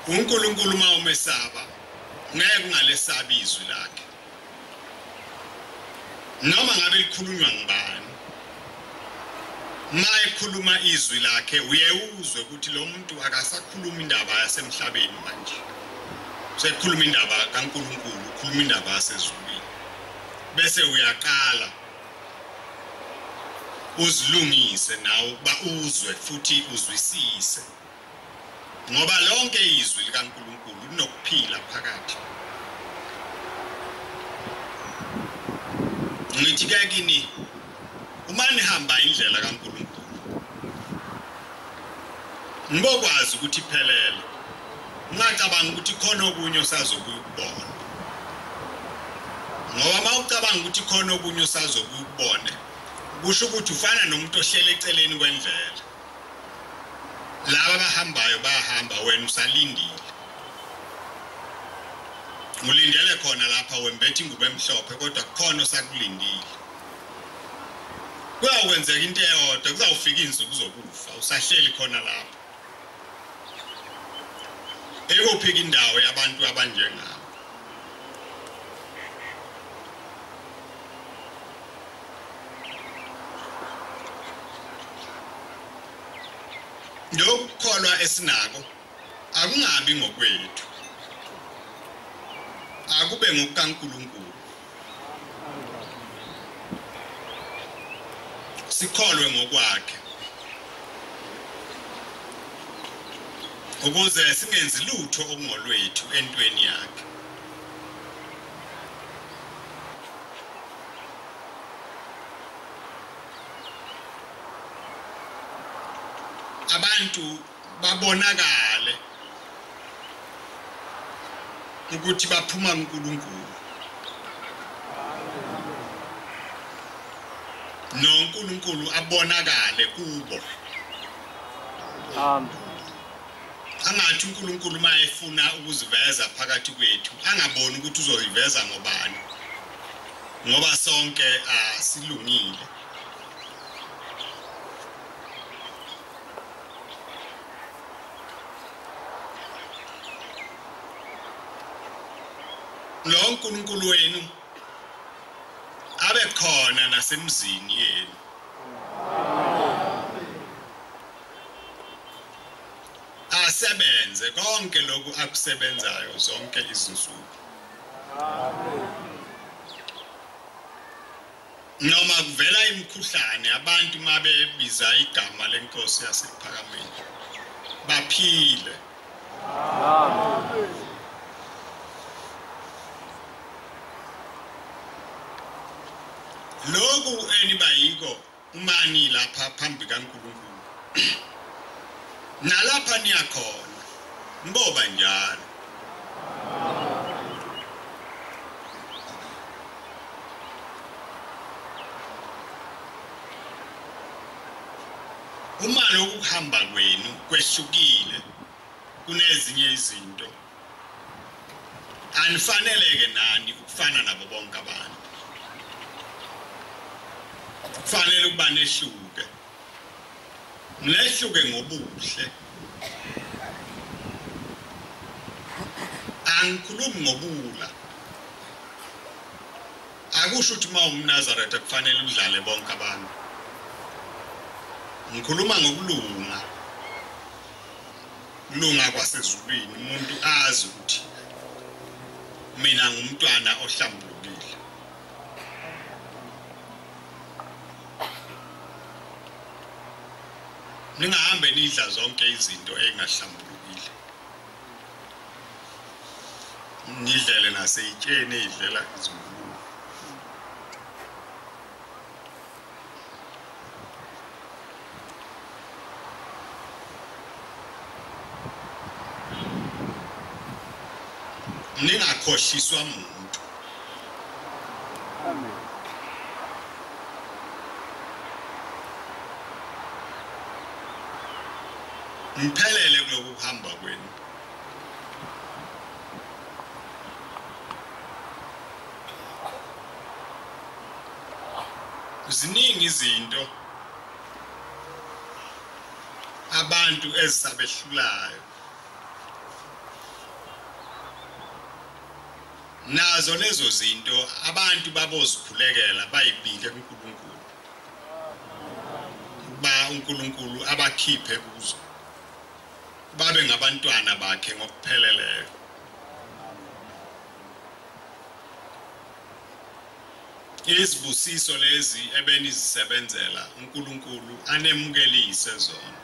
uNkulunkulu uma umesaba ngeke ungalesabi izwi lakhe, noma ngabe likhulunywa ngubani. Ma ekhuluma izwi lakhe uye uzwe ukuthi lo muntu akasakhuluma indaba yasemhlabeni manje, usekhuluma indaba kaNkulunkulu, ukhuluma indaba yasezulwini. Bese uyaqala uzilungise nawe ukuba uzwe futhi uzwisise, ngoba lonke izwi likaNkulunkulu linokuphila phakathi. Ngithi ke kini, uma nihamba indlela kaNkulunkulu nibokwazi ukuthi iphelele, ungacabanga ukuthi khona okunye osazobuya ukubona, ngoba uma ucabanga ukuthi khona okunye osazobuya ukubone, kusho ukuthi ufana nomuntu ohlele eceleni kwendlela. Laba abahambayo bayahamba, wena usalindile, ulindele khona lapha, wembethe ingubo emhlophe, kodwa kukhona osakulindile. Kuyawukwenzeka into eyodwa, kuzawufika insuku zokufa usahleli khona lapho. Ikuphi indawo yabantu abanjengabo? Lokukholwa esinako akungabi ngokwethu, akube ngokukaNkulunkulu. Sikholwe ngokwakhe ukuze singenzi lutho okungolwethu entweni yakhe. Abantu babonakale ukuthi baphuma kuNkulunkulu, noNkulunkulu abonakale kubo. Amen. Angathi uNkulunkulu uma efuna ukuziveza phakathi kwethu angaboni ukuthi uzoyiveza ngobani, ngoba sonke asilungile. Lo uNkulunkulu wenu abe khona nasemzini yenu. Asebenze konke lokhu akusebenzayo zonke izinsuku. Noma kuvela imikhuhlane, abantu mabebiza igama lenkosi yasePhakameni baphile. Amen. Lokhu enibayiko umani lapha phambi kaNkulunkulu, nalapha niyakhona niboba njalo. Uma lokhu kuhamba kwenu kwehlukile kunezinye izinto, anifaneleke nani ukufana nabo bonke abantu. Kufanele ukuba nehluke, nehluke ngobuhle. Angikhulumi ngobula. Akusho ukuthi uma umNazaretha kufanele udlale bonke abantu. Ngikhuluma ngokulunga, kulunga kwasezulwini, umuntu azi ukuthi mina ngumntwana ohlambulukile. Ningahambe nidla zonke izinto engahlambulukile, nidlele naseyitsheni eyidlela izingulube. Ningakhohliswa muntu. Amen. Niphelele kulokhu kuhamba kwenu. Ziningi izinto abantu ezisabehlulayo Nazo lezo zinto abantu babozikhulekela bayibike kuNkulunkulu, ba uNkulunkulu abakhiphe kuzo, babe ngabantwana bakhe ngokupheleleyo. Izibusiso lezi ebenizisebenzela uNkulunkulu anemukelise zona.